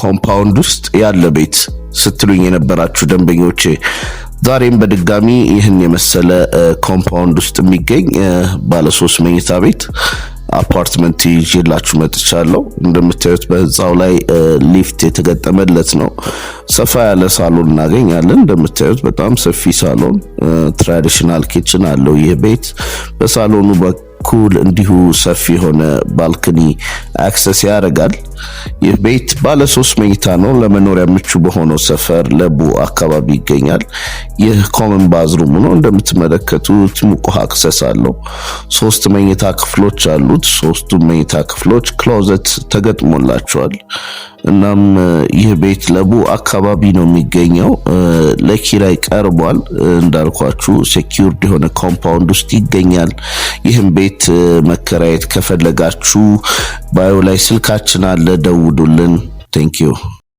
Compound ውስጥ ያለ ቤት ስትሉኝ የነበራችሁ ደንበኞቼ፣ ዛሬም በድጋሚ ይህን የመሰለ compound ውስጥ የሚገኝ ባለ 3 መኝታ ቤት አፓርትመንት ይዤላችሁ መጥቻለሁ። እንደምታዩት በህንፃው ላይ ሊፍት የተገጠመለት ነው። ሰፋ ያለ ሳሎን እናገኛለን። እንደምታዩት በጣም ሰፊ ሳሎን፣ traditional kitchen አለው ይህ ቤት። በሳሎኑ በኩል እንዲሁ ሰፊ የሆነ balcony access ያደርጋል። ይህ ቤት ባለ 3 መኝታ ነው። ለመኖሪያ ምቹ በሆነው ሰፈር ለቡ አካባቢ ይገኛል። ይህ common bathroom ነው። እንደምትመለከቱት ሙቅ ውሃ access አለው። 3 መኝታ ክፍሎች አሉት። ሶስቱም መኝታ ክፍሎች closet ተገጥሞላቸዋል። እናም ይህ ቤት ለቡ አካባቢ ነው የሚገኘው። ለኪራይ ቀርቧል። እንዳልኳችሁ secured የሆነ compound ውስጥ ይገኛል። ይህም ቤት መከራየት ከፈለጋችሁ bio ላይ ስልካችን አለ፣ ደውሉልን። Thank you.